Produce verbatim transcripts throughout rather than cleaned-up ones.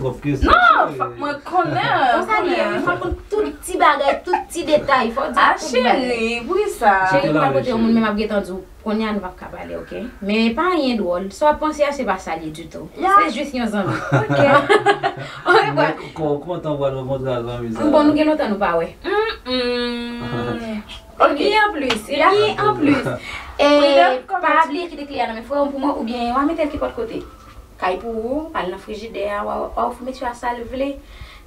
Twòp kesyon. Non, fòk mwen konnen. Konsa li ye, wi, fòk konn tout ti bagay, tout ti detay. Fòk di tout bagay. Ah, cheri, poukisa? Cheri, m pral pote yon moun, men m ap gentan di w. Kounye a nou p ap ka pale, oke? Men pa anyen dwòl. Sa w ap panse a, se pa sa l ye ditou. Se jis yon zanmi. Oke. Oke, bwa. Kò kontan w pral rankontre ak zanmi sa. Bon, nou gen lontan nou pa wè. Mm-mm. Epi anplis, epi anplis. E pa bliye kite kle a nan men frè w pou mwen, oubyen w a mete l kenpòt kote. Kay pou ou, al nan frijidè a, w a, w a foumet yo a sa l vle.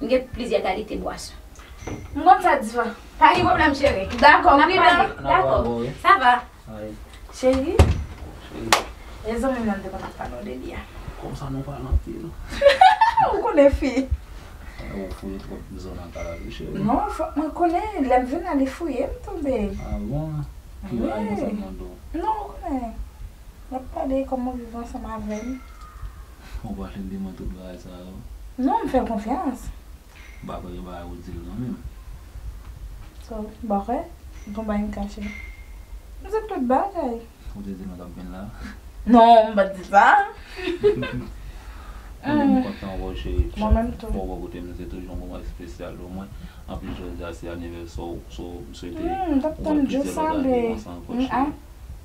M gen plizyè kalite bwason. M konn sa, Diva. Pa gen pwoblèm, cheri. Dakò, n ap pale. Dakò. Sa va. Cheri, e zanmi m nan te konn ap pale w de li a. Kòmsa nou pale anpil. Ou konnen fi. Ou fouye twòp zòn nan kay la tou, cheri. Non, fòk mwen konnen. Lè m vin la, li fouye m tonbe. Ah bon? Ki bagay konsa m mande w? Non, ou konnen. N ap pale kòman w viv ansanm avè m. Ou pale de mwen tout bagay sa yo? Non, m fè l konfyans. M pa kwè gen bagay ou di l kanmenm. So, m pa kwè gen bagay m kache. M di tout bagay. Ou te di nou t ap vin la? Non, m pa t di sa. Mwen menm m kontan wè w, cheri. Mwen menm tou. Fò w bò kote m, se toujou yon moman espesyal pou mwen. Anplis, jodi a se anivèsè w, so, m swete ou wè plizyè lòt ane ankò, cheri.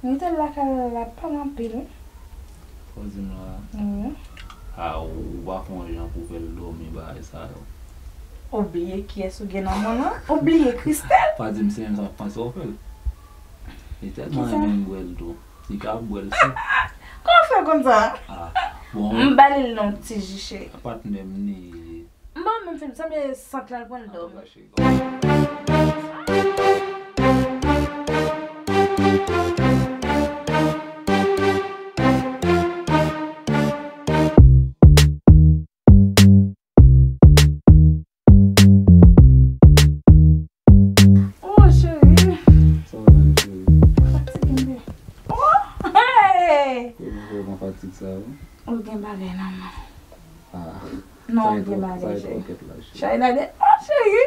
M te lakay la, la pa anpil, wi. Fò di m la. Wi. A, ou, ou pa fè yon jan pou fè l dòmi, bagay sa yo. Ou bliye kiyès ou gen nan men w lan? Ou bliye Christelle? Pa di m se menm sa w panse w fè l. Li tèlman renmen bwè l tou. Li ka bwè l sou. Kòman w fè konn sa? Ah, bon. M ba li l nan ti ji, cheri. Patnè m li ye. M pa menm fin, sanble sant lan l pran l dòmi. Oh, cheri. Sa w jwenn, cheri? Fatige m ye. Oh, hey! Kòman fè w pran fatig sa yo? Ou gen bagay nan men w. Ah. Non, ou gen bagay, cheri. Sa e twò kèt la, cheri. Cheri, gade. Oh, cheri.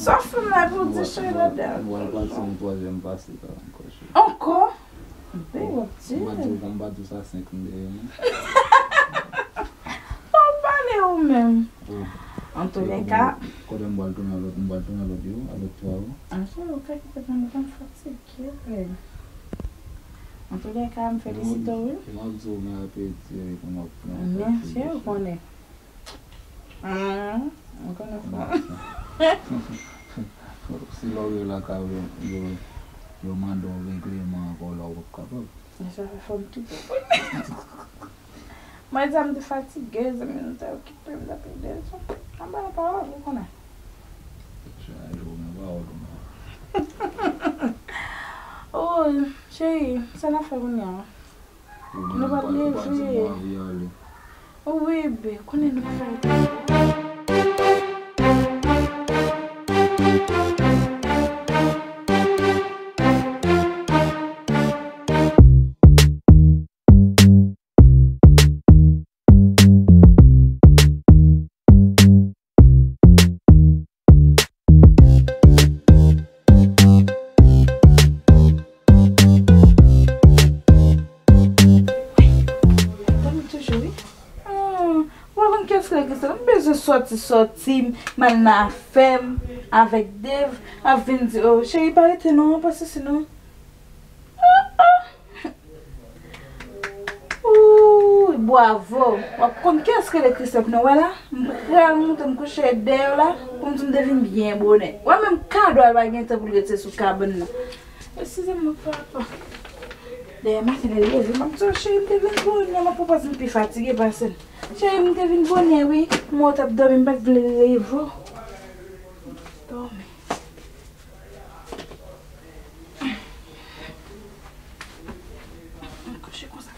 Sa w fè m la pou w di cheri la dèyè. Mwen pati yon twazyèm pase la ankò, cheri. Ankò? Bèl w ap di. M pa di w, m pa di w sa senk m dèyè, non. Ou pale ou menm. Antoulèka. Kote m pral tounen lòt, m pral tounen lòt yo, a lòt twa yo. Ah, cheri, ou ka kite m, m fatige. Antoulèka, m felisite w, wi. E m ap di w, men apeti, wi, pou m ap pran. Men, cheri, ou konnen. Hmm, ou konnen fò. Si lè w rive lakay ou, yo, yo, yo mande w regleman ankò la, ou p ap kapab. Men sa fè fò m kite w. Mwen di a m te fatige, zanmi m te okipe m, t ap ede l. Anba pawòl, ou konnen. Cheri, ou gen pawòl ou menm. Oh, cheri, sa n ap fè kounye a? Nou pral leve. Wi, be, konnen nou fè. Dòmi toujou, wi. Hmm, ou pa konn kiyès ki rele Christelle. M bezwen sòti, sòti, m al nan afè m avèk Dave, ap vin di, oh, cheri, pa rete non, pa sesi non. Ah, ah. Ooh, bwavo. W ap konn kiyès ki rele Christelle, nou wè la? M pral monte, m kouche dèyè la, pou m di m te vin byen bonè. Ou wè menm kado a pa gen tan pou l rete sou kabann nan. Eskize m, papa. Dèyè maten lè l leve, m ap di w, cheri, m te vin bonè, m ap pwopoze m pi fatige pase l. Cheri, m te vin bonè, wi. M wè w t ap dòmi, m pa t vle leve w. Dòmi. Kouche konsa.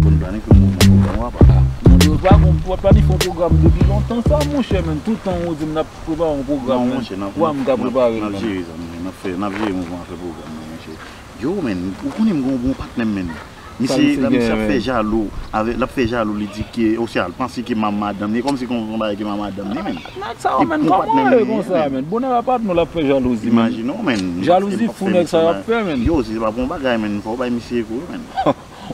Pou n planifye yon mouvman pwogram w apa. Mon Dieu, pa gon, w ap planifye yon pwogram depi lontan sa, monchè, men tout tan ou di m n ap prepare yon pwogram, men. Non, monchè, n ap, w a m ka prepare l, n ap jere, zanmi, n ap fè, n ap jere mouvman, fè pwogram nan, monchè. Yo, men, ou konnen m gon bon patnè m, men. Misye, misye ap fè jalou, avè, l ap fè jalou, li di ke, oswa l panse ke m a madanm li, kòmsi kon, kon bagay ke m a madanm li, menn. Nèg sa yo, menn, kòman yo ye konsa, menn? Bonè pa patnè w, l ap fè jalouzi, menn. Imajine w, menn. Jalouzi fou nèg sa yo ap fè, menn. Yo, se pa bon bagay, menn. Fò w bay misye kou, menn.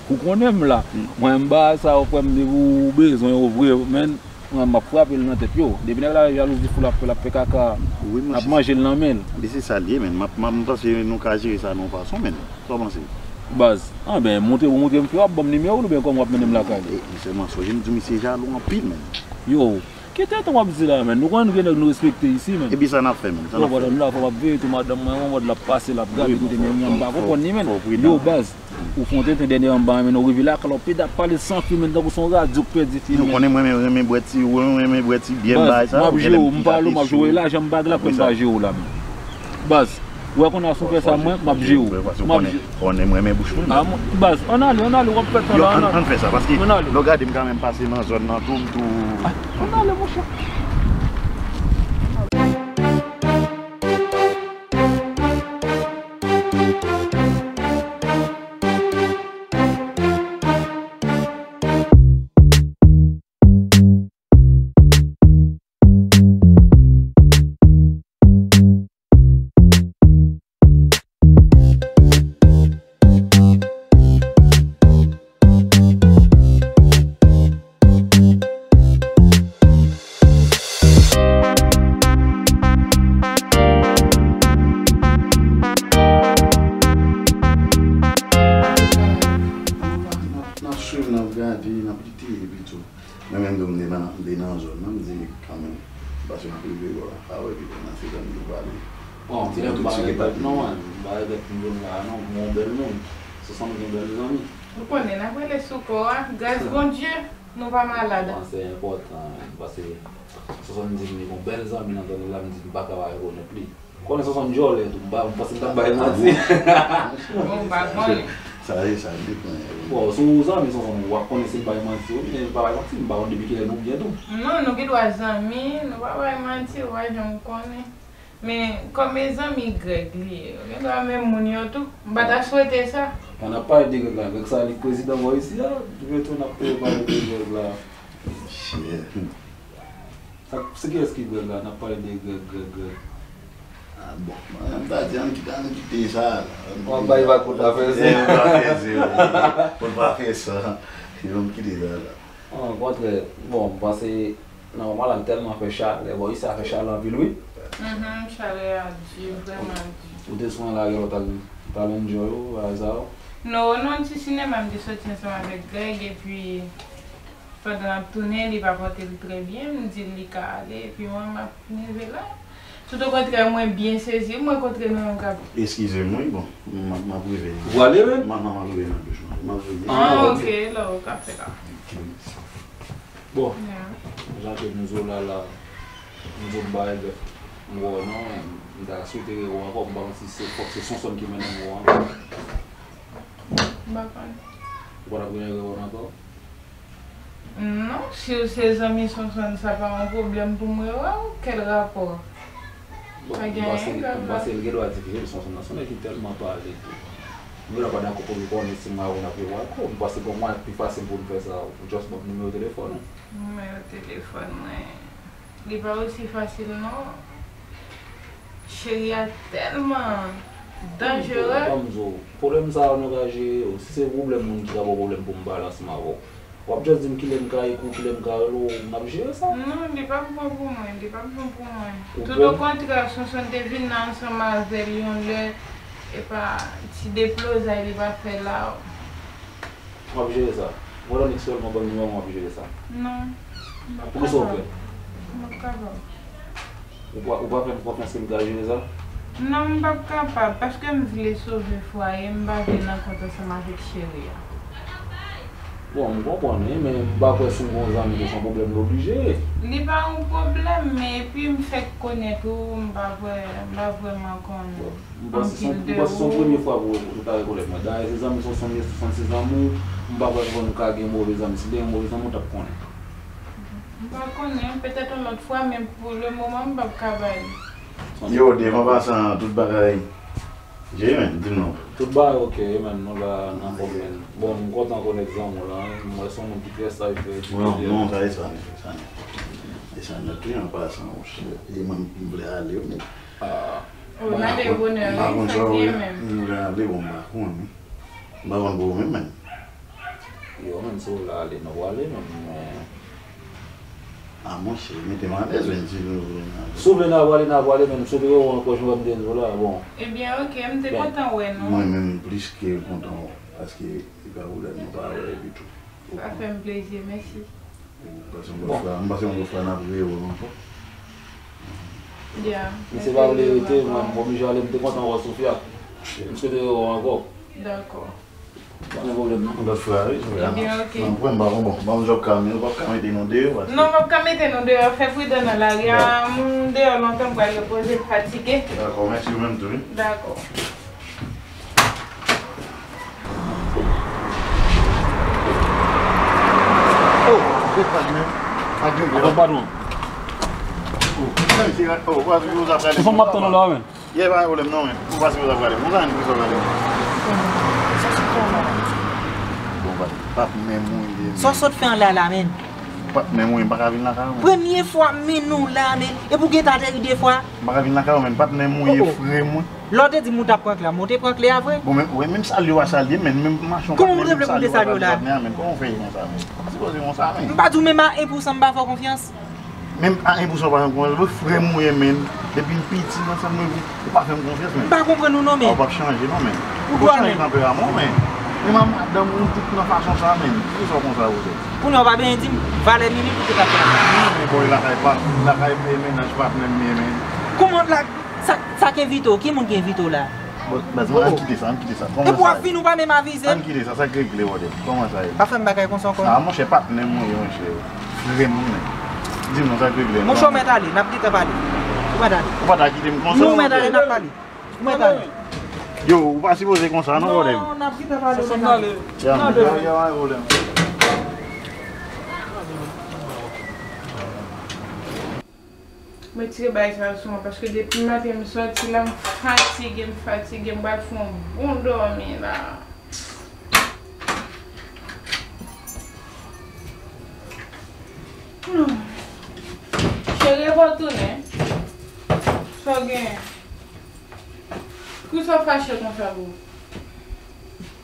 Ou konnen m la. Mwen, m ba sa yo, frè m, depi w bezwen yo vre, menn. Mwen, m ap frape l nan tèt, yo. Depi nèg la jalouzi fou l ap fè, l ap fè kaka, l ap manje l nan men l. Ebyen, se sa l ye, menn. M ap, m ap, m panse nou ka jere sa nan yon fason, menn. Sa w panse? Baz, anben, montre, montre m fi w ap ban m nimewo l oubyen kòman w ap mennen m lakay? E, men sèlman, sonje m di w misye jalou anpil, menn. Yo, ki tenten w ap di la, menn? Nou konn gen nèg nou respekte isi, menn. Epi sa n ap fè, menn? Sa n ap fè? Yo, nou la, fò w ap veye tou madanm mwen, yon mòd l ap pase, l ap gade kote, men mwen, m pa konprann li, menn. Yo, baz, ou fè yon tenten dènyèman, m pa renmen non, w rive lakay la, w pede ap pale san filme tankou se yon radyo k pèdi filme. Nou konnen mwen menm renmen bwè ti, mwen renmen bwè ti byè, m bay sa. M ap jere w, m pale w, m ap jere w, lajan m pa gen la, pou m pa jere w la menm. Baz, ou wè kounye a si w fè sa mwen, m ap jere w. M ap jere w. Konnen mwen renmen bouch mwen. Baz, ann ale, ann ale, w ap pèdi tan la, ann ale. Ann fè sa, paske lè w gade m kanmenm pase nan zòn nan tou, m tou. Ann ale, monchè. N ap swiv, n ap gade, n ap lite epi tou. Mwen menm tou m te nan, m te nan zòn nan, m di kanmenm, m panse m ap rive bò la, a wè, epi nan se zòn nou pale. Bon, m di lè m pa regrèt non, mwen, m pa regrèt m vin la non, m yon bèl moun. Se sanble gen bèl zanmi. Ou konnen, n ap rele sou kò a, gras Bondye, nou pa malad. Bon, se enpòtan, paske Sonson di m li gon bèl zanmi nan zòn nan la, m di m pa ka pa rekonèt li. Konnen Sonson djòlè tou, m pa, m panse m t ap bay manti. Bon, m pa konnen. Sa ye, sa depann. Bon, si w zanmi Sonson, w ap konnen si l bay manti oubyen l pa bay manti, m pa konn depi kilè nou byen tou. Non, nou gen dwa zanmi, nou pa bay manti, ou pa janm konnen. Men, kòm e zanmi Grèg li ye, yo gen dwa menm moun yo tou. M pa ta swete sa. An ap pale de Grèg la, Grèg sa li k prezidan bò isi a, li retounen ap pale de Grèg la. Shit. Sa, se kiyès ki Grèg la? N ap pale de Grèg, Grèg, Grèg. Ah, bon, mwen, m ta di, ann kite, ann kite sa la. W ap bay vag pou n pa fè zen. Pou n pa fè zen, wi. Pou n pa fè sa. Yo, m kite sa la. An, okontrè, bon, m panse nan moman la, n tèlman fè chalè. Bon, isi a fè chalè anpil, wi. Mhm, chalè a di, vrèman di. Ou te sou yon lari, ou t al, t al enjoy ou, bagay sa yo? Non, non, ti sinema, m te soti ansanm avèk Grèg, epi pandan n ap tounen, li pa pote l trè byen, m di l li ka ale, epi mwen, m ap rive la. Toutokontrè, mwen byen sezi, m rankontre nou yon kap. Eskize m, wi, bon, m ap, m ap rive nan. Ou prale, wi? M ap, m ap rive nan douch mwen. M ap rive. Ah, ok, lè w ka fè la. Ok. Bon, jan ke nou zo la la, nou zo m pa regrèt m wè w non, m ta swete rewè w ankò, m pa konn si se fòk se Sonson ki mennen m wè w ankò. M pa konn. Ou pa t ap renmen rewè m ankò? Non, si w se zanmi Sonson, sa pa yon pwoblèm pou m rewè w. Kèl rapò? Bon, pa gen anyen grav la. M panse, m panse l gen dwa difisil, Sonson nan se yon nèg ki tèlman pale tou. M gen dwa pa dakò pou m konnen si m a wè n ap rewè ankò. M panse gon mwayen ki pi fasil pou n fè sa, ou just ban m nimewo telefòn ou. Nimewo telefòn mwen. Li pa osi fasil non. Cheri a tèlman danjere. Ban m di w, pwoblèm sa yo nou ka jere yo. Si se pwoblèm moun ki ka ba w pwoblèm pou m pale ansanm avè w, w ap just di m kilè m ka ekri w, kilè m ka rele w, n ap jere sa. Non, li p ap bon pou mwen, li p ap bon pou mwen. Tout okontrè, Sonson te vin la ansanm avè l yon lè, epa ti deplozay li pa fè la. W ap jere sa. Mwen tande sèlman ban m nimewo w, w ap jere sa. Non. M p ap kapab. Poukisa w pè? M p ap kapab. Ou pa, ou pa fè m konfyans ke m ka jere sa? Non, m p ap kapab, paske m vle sove fwaye m, m pa vle nan kont ansanm avèk cheri a. Bon, m konprann wi, men m pa kwè si w gen yon zanmi ke se yon pwoblèm l oblije. Li pa yon pwoblèm, men epi m fèk konnen tou, m pa kwè, m pa vrèman konn. M panse se yon, m panse se yon premye fwa pou, pou w ta rekonèt mwen. Dayè, se zanmi Sonson m ye, Sonson se zanmi w. M pa kwè nou ka gen move zanmi. Si te gen move zanmi, w t ap konnen. M pa konnen, petèt yon lòt fwa, men pou le moman, m p ap ka bay li. Yo, devan pasan an, tout bagay. Jay, men, di m non. Tout bagay ok, men, nou la nan fòm, men. Bon, m kontan konèt zanmi w la, wi. M wè se yon moun ki trè saj, trè etidye. Non, non, sa e sa nèt, sa nèt. E sa nèt, wi, an pasan, monchè. E mwen, m vle ale, wi, men. Ah. Ou n ale bonè, wi, sa k gen menm. M vle ale, bon, m pa konnen. M pa konn pou ou menm, men. Yo, menm si w vle ale, nou prale, menm, men. Ah, monchè, mete m alèz, menm, si nou vle n ale. Si w vle n a prale, n a prale, menm, si w te wè w ankò, jan m te di w la, bon. Ebyen, ok, m te kontan wè nou. Mwen menm, m plis ke kontan wè w, paske e pa pwoblèm, nou pa wè ditou. Sa fè m plezi, mèsi. M panse yon lòt fwa, m panse yon lòt fwa n ap rewè w ankò. Ya, se pa vle rete, mwen, m oblije ale, m te kontan wè w, Sofia. M swete rewè w ankò. Dakò. Pa gen pwoblèm, non. Yon lòt fwa, wi, Sofia. Ebyen, ok. Non, pwen m pa bon, bon. Ban m djòb kame, ou p ap ka mete nou deyò, paske. Non, m ap ka mete nou deyò, fè pridan nan lari a, m deyò lontan, m pral repoze, m fatige. Dakò, mèsi ou menm tou, wi. Dakò. Oh, se pa menm. Ak gen. Atò, patwon. Oh, se, oh, w ap, w ap prale. Ou fè m ap tann ou la, men. Ye, pa gen pwoblèm non, men. Ou pa sipoze ap prale. Ou pa menm ki sot prale. Bon, pa, patnè m ou ye, men. Sa w sot fè an la la, men? Patnè m ou ye, m pa ka vin lakay ou, men. Premye fwa m mennen w la, men. Epi w gentan ateri de fwa. M pa ka vin lakay ou, men. Patnè m ou ye, frè mwen. Lè w te di m ou t ap pran kle a, men w te pran kle a vre? Bon, men, wi, menm salye w a salye, men, menm machan w pa t menm salye w a salye patnè a, men. Kòman w te vle pou m te salye w la? Kòman w fè yon sa, men? M pa di w menm a en pou san m pa fè w konfyans. Menm a en pou san w pa fè m konfyans, frè m ou ye, men. Depi m piti, m ansanm nou, ou pa fè m konfyans, men. M pa konprann ou non, men. A, ou p ap chanje, non, men. Ou dwa, men. Ou chanje tanperaman w, men. Menm a madanm ou, tout nan fason sa, men. Poukisa w konsa, poutèt? Kounye a w pa bezwen di m valè minit ou te ka fè a. Non, men, bòy, lakay pa, lakay mennaj patnè m ye, men. Kòman la? Sa, sa k envite w? Ki moun ki envite w la? Bon, baz, ann kite sa, ann kite sa. Epi w ap vin, ou pa menm avize m. Ann kite sa, sa k regle, brother? Kòman sa ye? Pa fè m bagay konsa ankò. A, monchè, patnè m ou ye, monchè. Frè m ou ye. Di m non, sa k regle? Monchè, ou mèt ale, n ap gentan pale. Ou mèt ale. Ou pa ta kite m konsa, non, monchè. Ou mèt ale, n ap pale. Ou mèt ale. Yo, ou pa sipoze konsa, non, brother. Non, n ap gentan pale, ou mèt ale. Ya, ya, pa gen pwoblèm. Mwen tire bagay sa yo sou mwen, paske depi maten m sòti la, m fatige, m fatige, m pral fè yon bon dòmi la. Hmm. Cheri, epa w tounen? Sa w genyen? Poukisa w fache konsa pou?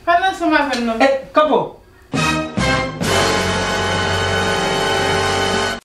Pa nan ansanm avè m non. Ey, kanpe w!